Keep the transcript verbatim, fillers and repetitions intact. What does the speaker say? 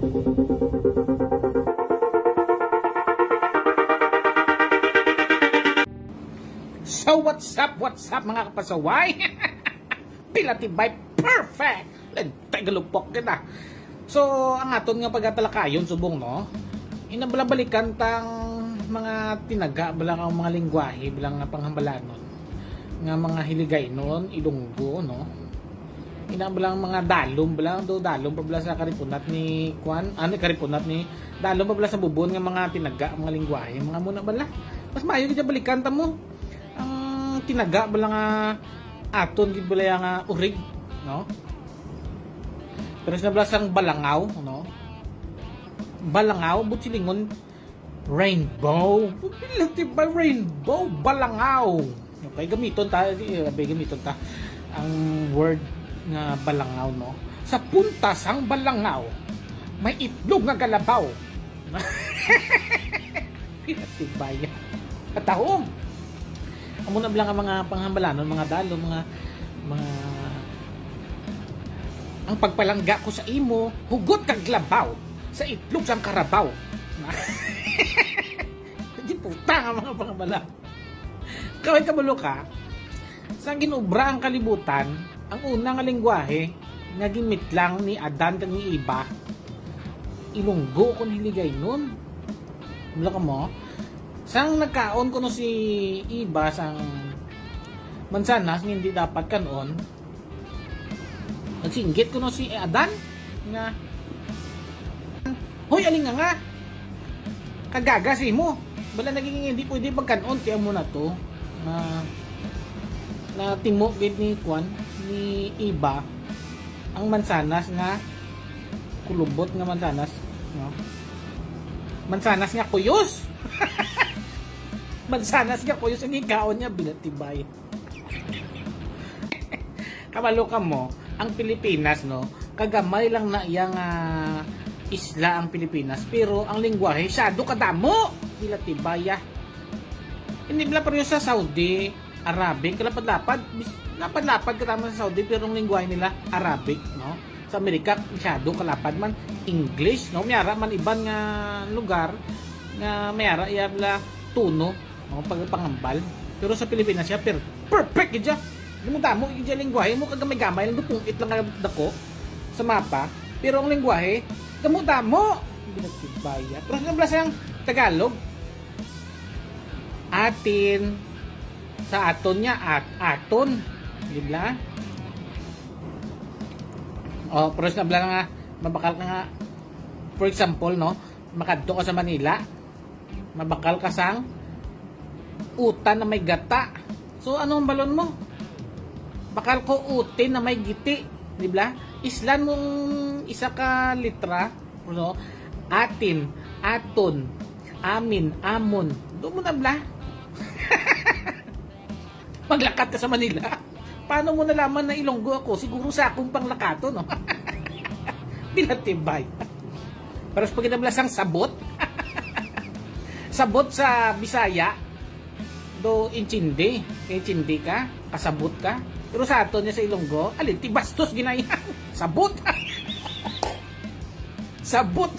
So what's up, what's up, mga kapasaway? Pila tibay, perfect. Lentay galupok kita. So ang aton nga pagatalakayon subong, no, ina bala balikan tang mga tinaga bala nga mga lingwahe bala nga panghambalanon nga mga Hiligaynon, Ilonggo, no. Ina bala ang mga dalom bala, do dalom pa bala sa karipunat ni kwan, ano, karipunat ni dalom pa bala sa bubon nga mga tinaga, mga lingwahe, mga muna bala. Mas maayo gid balikan ta mo ang tinaga bala nga aton gid bala nga urig, no? Pero sa bala sang balangaw, no? Balangaw, buot silingon, rainbow. Pila tibay, rainbow, balangaw. Okay, gamiton ta, eh, abi, gamiton ta ang word nga balangaw, no? Sa punta sang balangaw, may itlog nga galabaw. Pila tibay. Katahom. Amo na lang ang mga panghambalanon, mga dalom, mga, mga, ang pagpalangga ko sa imo, hugot kag labaw sa itlog sang karabaw. Di puta nga mga panghambalanon. Kaway kabalo ka, sa ginobra ang kalibutan, ang una nga lingwahe nga ginmitlang ni Adan kag ni Eva, Ilonggo kon Hiligaynon. Kabalo ka mo? Sang nagkaon kuno si Eva sang mansanas nga hindi dapat kan-on, nagsinggit kuno si Adan nga, "Hoy, alinga nga! Kagaga sa imo! Bala naging hindi pwede pagkan-on, ti amo na to." Na, natimo gid ni kwan, ni Eva, ang mansanas nga kulubot nga mansanas, no? Mansanas nga kuyos! Mansanas nga kuyos ang ikaon niya, bilatibay. Kabalo ka mo, ang Pilipinas, no, kagamay lang na iya nga isla ang Pilipinas, pero ang lingwahe, syado kadamo! Bilatibaya. Hindi bala pareho sa Saudi, Arabic, kalapad-lapad. Bis-, lapad-lapad ka tama sa Saudi, pero ang lingwahe nila, Arabic, no? Sa Amerika, masyado kalapad man, English, no? Mayara man iban nga lugar nga mayara iya bala tono, no? Pagpangambal. Pero sa Pilipinas siya, per-, perfect gid siya. Damo-damo gid siya lingwahe mo, kagamay-gamay lang, dupungit lang kadako sa mapa. Pero ang lingwahe, damo-damo. Hindi nagtibaya. Pero sa bala sang Tagalog, atin, sa aton niya, at, aton. Di ba? O, pero sa bala nga, mabakal ka nga, for example, no, makadto ka sa Manila, mabakal ka sang utan na may gata. So, ano ang balon mo? Bakal ko utin na may giti, di ba? Islan mong isa ka litra, no? Atin, aton, amin, amon. Doon mo na, bla. Maglakat ka sa Manila. Paano mo nalaman na Ilonggo ako? Siguro sa akong panglakato, no? Pinatibay. Pero sa pagkita bala sang sabot, sabot sa Bisaya, do intindi. Intindi ka, kasabot ka. Pero sa aton niya sa Ilonggo, alin, ti bastos ginaihan. Sabot. Sabot.